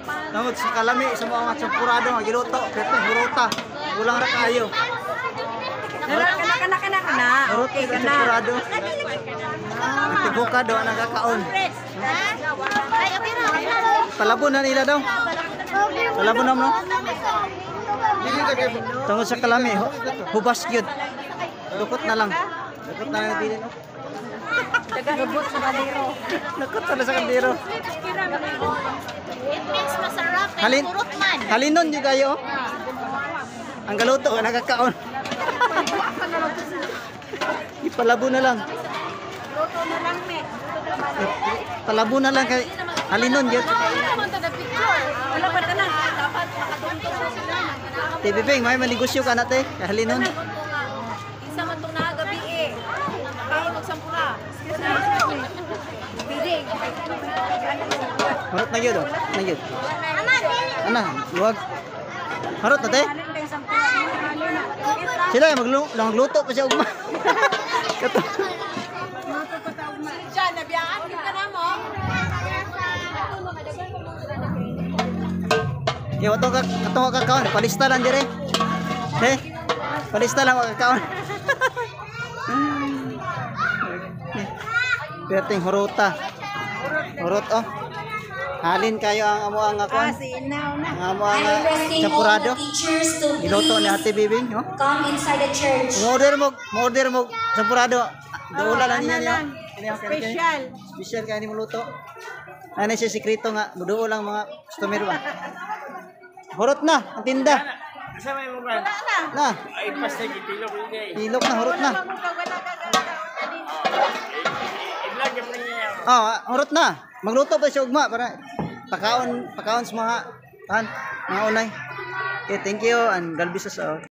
Tungod sa kalami sa mga champurado nga giluto, pwede hurota. Kulang ra kaayo. Kana kana kana kana. Hurot Okay ka ka na. Champurado. Ang tibuka daw ang nagkakaon. Ay, okay ra, okay ra. Palabon na nila daw. Palabon na no. Tungod sa kalami, hubas gyud. Dukot na lang. Dukot na lang bilin. Oh. Lubot sa kaliro. Dukot na lang sa kaldero. It means masarap kay Halin. Kurot man. Halinon jud kayo. Oh. Ang galuto ka nagkakaon. Ipalabo na lang. Luto na lang me. Palabo na lang kay halinon gyud. Wala pa tanan. TV Bing, may manegosyo ka na te. Halinon. Isa man tong nagabi eh. Kaon og sampura. Bidig. Harot na gyud oh. Na gyud. Ama, dili. Ana, luwag. Harot na te. Sila magluto pa siya ugma. Kato. Diyan, nabiyaan ka na mo. Kaya wato ka kato ka kaon, palista lang dire. Te. Palista lang ka kaon. Perting horota. Horot oh. Halin kayo ang amo ang akon. Ah, si inaw na. Ang amo ang I'm requesting all champurado. the teachers to Giluto ni please Ate Bibing, oh. come inside the church. Mo order mo champurado. Doula lang Ano niya niya. lang. Special. Special kaya ni mo luto. Ano siya sikreto nga, muduo lang mga customer ba. Horot na, ang tinda. Asa may mo ba? Na, Ay, basta gitilok ni kay. ilok na, horot na. I-vlog yung niya. Oh, horot na. Magluto pa siya ugma para pakaon pakaon sa mga tan, mga unay. Okay, thank you and God bless us all.